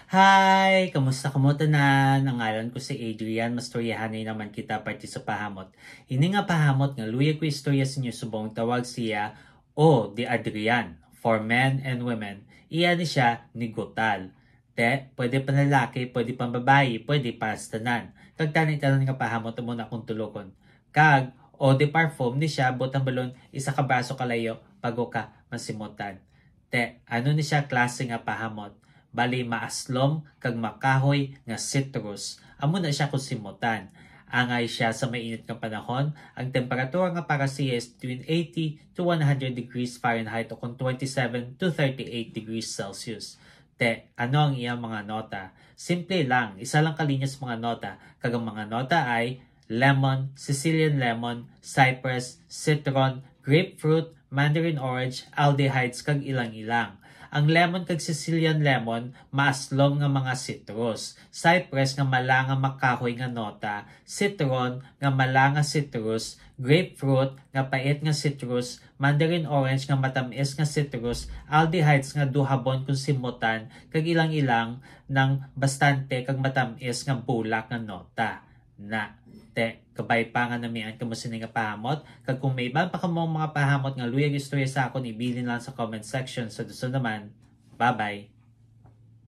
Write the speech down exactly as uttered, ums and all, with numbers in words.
Hi! Kamusta kamo tanan? Ang ngalan ko si Adrian. Mastoryahanay naman kita parte sa pahamot. Ini nga pahamot nga luyag ko istorya sa inyo subong tawag siya O de Adrian for men and women. Iya ni siya ni Gutal. Te, pwede panlalaki, pwede pambabayi, pwede para sa tanan. Kag tani tanan nga pahamot amo na akong tulokon. Kag O de Parfum ni siya, butang balon, isa ka braso kalayo, bago ka masimutan. Te, ano ni siya klase nga pahamot? Bali, maaslom kag makahoy nga citrus. Amo na siya kung simutan. Angay siya sa mainit nga panahon, ang temperatura nga para siya is between eighty to one hundred degrees Fahrenheit o kung twenty-seven to thirty-eight degrees Celsius. Te, ano ang iyang mga nota? Simple lang, isa lang ka linya sa mga nota, kag ang mga nota ay lemon, Sicilian lemon, cypress, citron, grapefruit, mandarin orange, aldehydes, kag ilang-ilang. Ang lemon kag Sicilian lemon maaslom nga mga citrus, cypress nga mala nga makahoy nga nota, citron nga mala nga citrus, grapefruit nga pait nga citrus, mandarin orange nga matamis nga citrus, aldehydes nga duhabon kung simutan, kag ilang-ilang nang bastante kag matamis nga bulak nga nota. Na, te, kabay pa nga namian kamo sini nga pahamot, kag kung may iban pa kamo mga pahamot nga luyag istorya sa akon, ibilin lang sa comment section. Sa sunod naman, bye-bye.